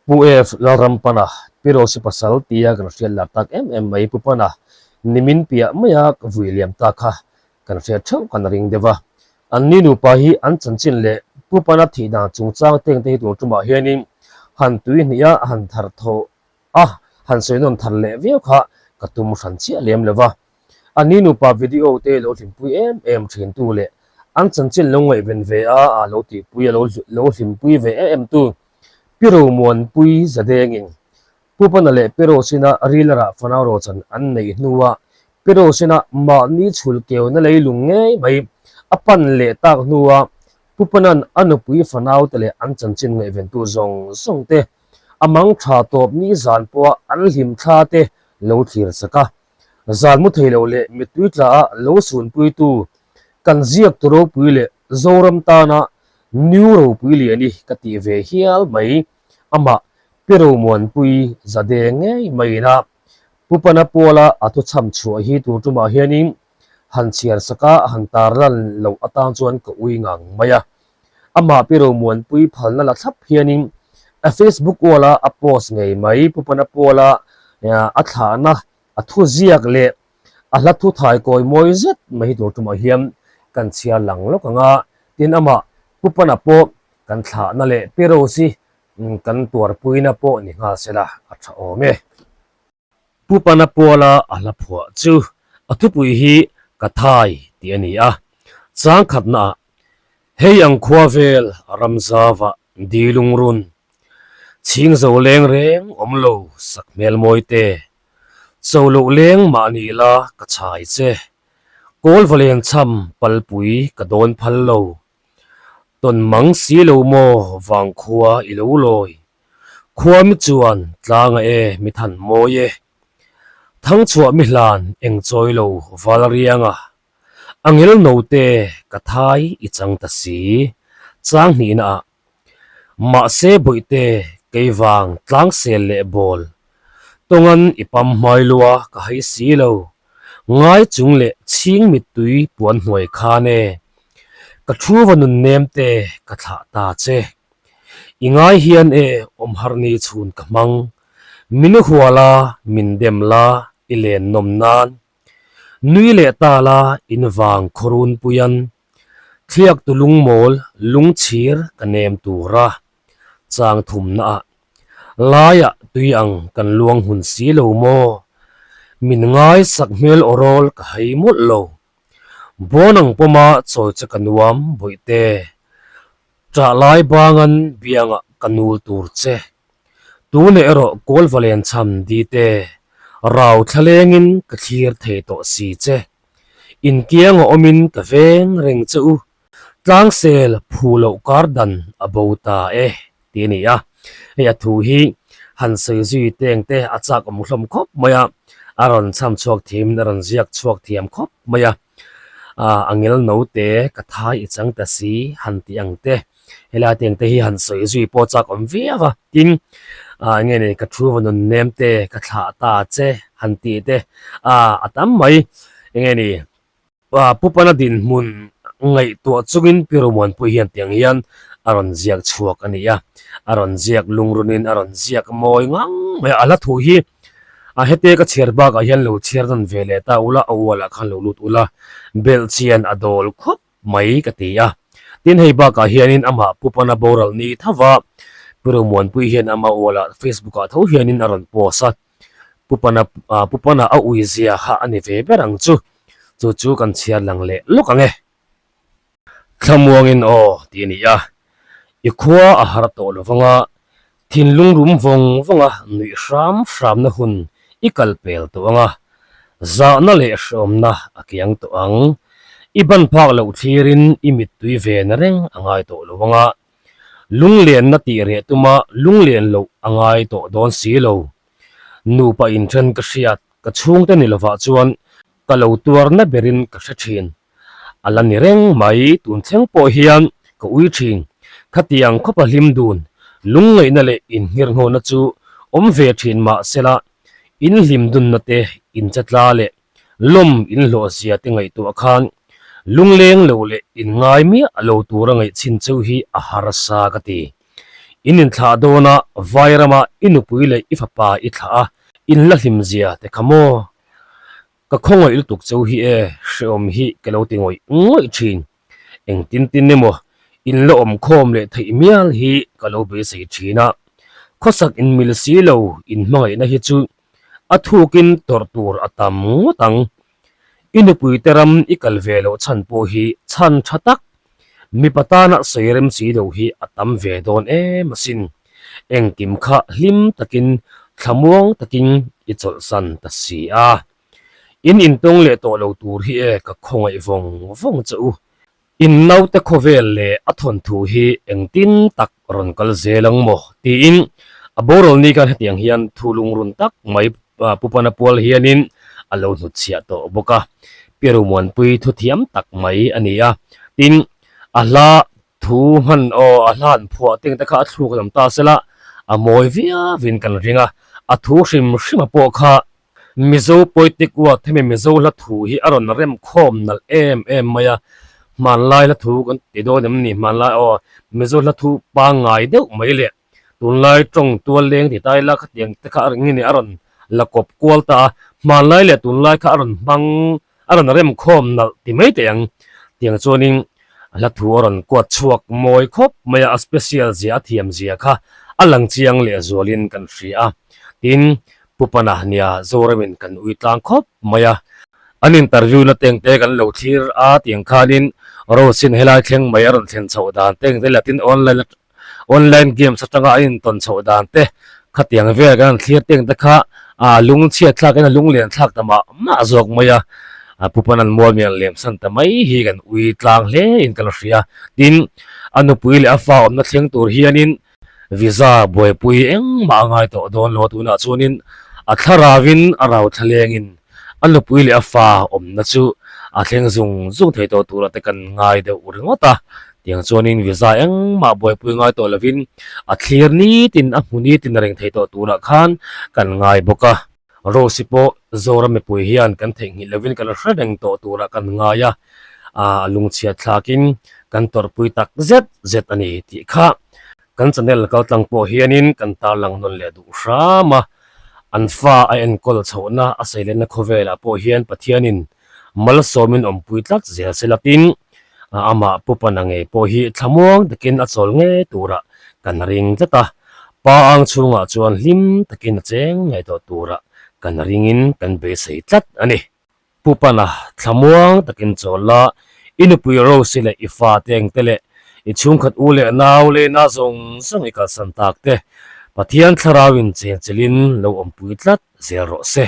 Pu F. Lalrampana, Pi Rosy pasal tia kan hriat lar tak em em mai Pu Pana nimin piah maia ka vui liam ta kha kan hriat theuh kan ring deuh a. Anni nupa hi an chanchin leh Pu Pana thih dan chungchang teng te hi tun tumah hianin han tui hnih a han thar thawh a, han sawi nawn thar leh viau kha ka tum hran chiah lem lo va. Anni nupa video te lo hlimpui em em thin tu leh an chanchin lo ngaihven ve a a lo tihpui a lo hlimpui ve em em tu Pi Romuanpui Zadengin Pu Pana leh Pi Rosina Rilarah fanau rawchan an neih hnua Pi Rosina mahni chhul keuna leilung ngei mai a pan leh tak hnua Pu Pana'n a nupui fanaute leh an chanchin ngaihventu zawng zawng te a mang tha tawp ni zan pawha an hlim thla te lo thlir sak a. Zan mu thei lo leh mittui tla a lo sunpuitu kan ziak tu ropui leh Zoram tana new ropui liani ka tih ve hial mai. Amah Pi Romuanpui Zade ngei maiin a Pu Pana Puala a thuchham chhuah hi tur tumah hianin han chhiar sak a, han tarlan loh atan chuan ka ui ngang mai a. Amah Pi Romuanpui phalna la thlap hianin a Facebook wall-a a post ngei mai. Pu Pana Puala a thlahna a thuziak leh a hla thu thai kawi mawi zet mai hi tur tumah hian kan chhiar lang lawk ang a. Tin, amah Pu Pana pawh kan thlahna leh Pi Rose-i kan tuarpuina pawh ni nghal sela a tha awm e. Pu Pana Puala a hla phuah chu a thupui hi Ka Thai tih a ni a, chang khatnaah Hei ang khua vel ram zava dilungrun, chhing zo leng reng awm lo sak hmel mawi te, cho loh leng mah ni la ka chhai che, kawl va leng chham palpui ka dawn phal lo, tawn mang si lo maw vang khua i lo lawi. Khua mi chuan tlanga e mi than mawi e. Thangchhuah mi hlan eng chawi lo val rianga. A ngel no te ka thai i chang ta si. Chang hnihna ah. Mahse bawihte kei vang tlang sel leh bawl. Tawngan i pam hmai lua ka hai si lo. Ngai chung leh chhing mittui puan hnuai khan e. Ka thu va nun nem te ka thlah ta che. I ngai hian e awm har ni chhun ka hmang. Min hua la, min dem la, i len nawm nan. Nui leh ta la in vang khawrun puian. Thliak tu lungmawl lungchhir ka nem tura chang thumna ah. Laiah tui ang kan luang hun si lo maw? Min ngai sak hmel awrawl ka hai mawlh lo. Bawn ang pawma chawi che ka nuam bawihte. Ṭah lai bangan biangah ka nul tur che. Tunah erawh kawl va len chham dite, rau thla lengin ka thlir thei tawh si che. Inkianga awmin ka veng reng che u. Tlangsel phu loh kar dan a bo ta e, ti a ni a. Hei a thu hi han sawi zui teng te a chak awm hlawm khawp mai a, a rawn chham chhuak thiamin a rawn ziak chhuak thiam khawp mai a. A ngel no te ka thai i chang ta si han tih ang te, helai teng te hi han sawi zui pawh chak awm viau a. Tin, enge ni ka thu va nun nem te ka thlah ta che han tih te a tam mai. Enge ni. Pu Pana dinhmun ngaihtuah chungin Pi Romuanpui hian tiang hian a rawn ziak chhuak a ni a, a rawn ziak lungrunin a rawn ziak mawi ngang mai a, a hla thu hi a hete ka chhiar bakah hian lo chhiar nawn ve leh ta ula, a ualah khan lo lut ula, belhchian a dawl khawp mai ka ti a. Tin hei bakah hianin amah Pu Pana boral ni thova Pi Romuanpui hian ama ualah Facebook ah tho hianin a rawn post a. Pu Pana Pu Pana a ui zia kha a ni ve ber ang chu. Chu chu kan chhiar lang leh lawk ang e. Thlamuangin aw tih a ni a, i khua a har tawh lo vang a, thinlung rum vawng vawng a nuih hram hramna hun i kal pel tawh ang a, zahna leh hreawmna a kiang tawh ang. I ban phak loh thlirin i mittui ve na reng a ngai tawh lo vang a, Lunglenna tih reh tuma lunglen loh a ngai tawh dawn si lo. Nupa inthen ka hriat ka chhungte ni lovah chuan ka lo tuarna berin ka hre thin. A la ni reng mai tun thleng pawh hian ka ui thin. Khatiang khawpa hlim dun, lungngaihna leh inhngirhnawhna chu awm ve thin mah sela, inhlim dunna te, inchatla leh Lawm in hlawh zia te ngaihtuah khan lungleng lo leh in ngai miah lo tura ngaihchhin cheu hi a harsa ka ti. In inthlah dawn a, vai rama i nupui leh i fapa i thlah a, in la hlim zia te kha maw? Ka khawngaih lutuk cheu hi e, hrehawm hi ka lo ti ngawih ngawih thin. Engtin tin emaw in la awm khawm leh theih mial hi ka lo beisei thin a. Khawsak in mil si lo in hmangaihna hi chu a thukin tawrh tur a tam ngawt ang. I nupui te ram i kal ve loh chhan pawh hi chhan tha tak, mipa tana sawi rem si lo hi a tam ve dawn em asin. Engkim kha hlim takin thlamuang takin i chawlhsan ta si a. In intawng leh tawh lo tur hi e ka khawngaih vawng vawng che u. In naute khawvel leh a thawnthu hi engtin tak rawn kal zel ang maw? tiin a boral ni khan hetiang hian thu lungrun tak mai Pu Pana pual hianin a lo hnutchhiah tawh bawk a. Piru Muanpui thu thiam tak mai a ni a. Tin, a hla thu hman aw a hla an phuah teng te kha a thluk lam ta sela a mawi viauin kan ring a. A thu hrim hrima pawh kha Mizo poetic word hemi Mizo hla thu hi a rawn rem khawm nalh em em mai a, hmanlai hla thu kan ti dawn em ni hmanlai aw Mizo hla thu pangngai deuh mai leh tunlai tawng tual leng ti ta ila khatiang te kha a ring nge ni a rawn la kawp kual ta a, hmanlai leh tunlai kha a rawn hmang A rawn rem khawm nalh ti mai teh ang. Tiang chuanin a hla thu a rawn kuat chhuak mawi khawp mai a, a special zia, a thiam zia kha a lang chiang leh zualin kan hria a. Tin, Pu Pana nia Zoramin kan ui tlang khawp mai a. An interview na teng te kan lo thlir a, tiang khanin Rose-in helai thleng mai a rawn thlen chhoh dan teng te latin online Online games atanga a intawn chhoh dan te, khatiang vel kan han thlir teng te kha a lungchhiat thlak in a lunglen thlak ta mah mah zawk mai a, Pu Panan mual mian lem san ta mai hi kan ui tlang hle in kan hria. Tin, a nupui leh a fa awmna thleng tur hianin visa buaipui engmah a ngai tawh dawn lo a, tunah chuanin a thlarauin a rau thlalengin a nupui leh a fa awmna chu a thleng zung zung thei tawh turah te kan ngai deuh ringawt a. Tiang chuanin visa engmah buaipui ngai tawh lovin a thlir nitin a hmu nitin a reng thei tawh turah khan kan ngai bawk a. Rose-i pawh Zoram mipui hian kan theihnghilh lovin kan hre reng tawh turah kan ngai a, a lungchhiat thlakin kan tawrhpui tak zet zet a ni tih kha Kan channel kaltlang pawh hianin kan tarlang nawn leh duh hram a, an fa a enkawl chhohna a seilenna khawvelah pawh hian Pathianin malsawmin awmpui tlat zel se latin amah Pu Pana ngei pawh hi thlamuang takin a chawl ngei turah kan ring tlat a, Pa ang chhungah chuan hlim takin a cheng ngei tawh turah kan ringin kan beisei tlat a ni. Pu Pana, thlamuang takin chawl la, i nupui Rose-i leh i fa te engte leh i chhungkhat u leh nau lehna zawng zawng i kalsan tak te Pathian thlarauin chenchilhin lo awmpui tlat zel rawh se.